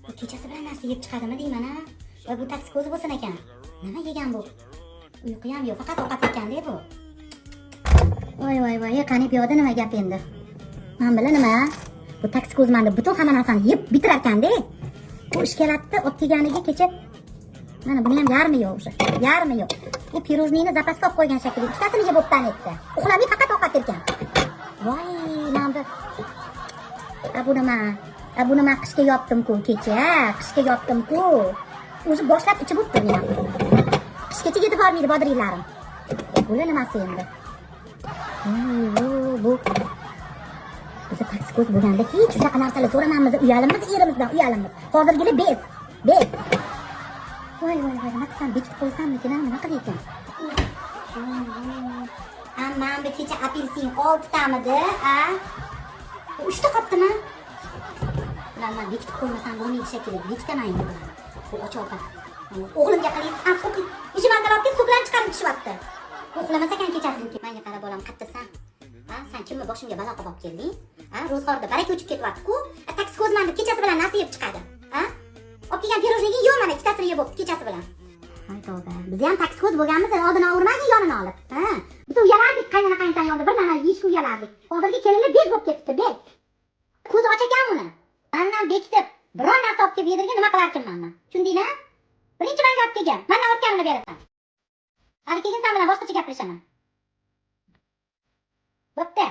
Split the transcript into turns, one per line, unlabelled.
Bu kechasi bilan narsa yeb chiqadimi deyman a. Voy, bu toksikoz bo'lsin ekan. Nima yegan bu? Uyqu ham yo'q, faqat ovqat yeganda bu. Voy, voy, voy, qani, bu yoqda nima gap endi? Man bilan nima? Bu toksikoz manda butun hamma narsani yeb bitirar ekanda. Bu ishkalatni olib kelganiga kecha, mana buni ham yarmi yo'q o'sha. Yarmi yo'q. Bu пирожный ni запас ga olib qo'ygan shekilli. Ikkitasini yeb o'tdan etdi. Uxlamay faqat ovqat yerkan. Voy, mana bu. A, bu nima? A, buni man qishga yopdim-ku kecha. Qishga yopdim-ku. O'zi boshlab ichib o'tdi men ham. Qishgacha yetib bormaydi bodringlarim. Bular nimasi endi? Voy, bu biz toksikoz bo'lganda hech shunaqa narsalar so'ramaymiz, uyalamiz erimizdan, uyalamiz. Hozirgilar без, без. Voy, voy, voy, nima qilsam, bekitib qo'ysammikin, nima qilay ekan? A, man bu kecha apelsin oltitamidi, a? Uchta qolibdimi? Bularni man bekitib qo'ymasam bo'lmaydi shekilli. Bekitaman endi bularni. Bu och ovqat. O'g'limga qarang, a, сок выжималка olib kelib, сок larni chiqarib ichishyapti. Uxlamas ekan kechasi. Menga qara, bolam, qayerdasan? Ha, sen kimni boshimga balo qilib olib kelding? Ha, ro'zg'orda baraka uchib ketyapti-ku. Toksikozman deb kechasi bilan narsa yeb chiqadi. Ha? Olib kelgan пирожный ging yo'q, mana ikkitasini yeb bo'pti kechasi bilan. Hay tavba. Biz ham toksikoz bo'lganmiz, oldini urmagin yonini olib. Ha? Biz uyalardik qaynona qaynotani yonida bir nima yeyishga uyalardik. Hozirgi kelinlar без bo'lib ketibdi, без. Ko'zi och ekan uni. Mandan bekitib, biron narsa olib kelib yedirgan, nima qilarkanman man? Tushundingmi? Birinchi manga olib kelgan. Mandan ortganini berasan. Hali keyin sen bilan boshqacha gaplashaman. Bo'pti.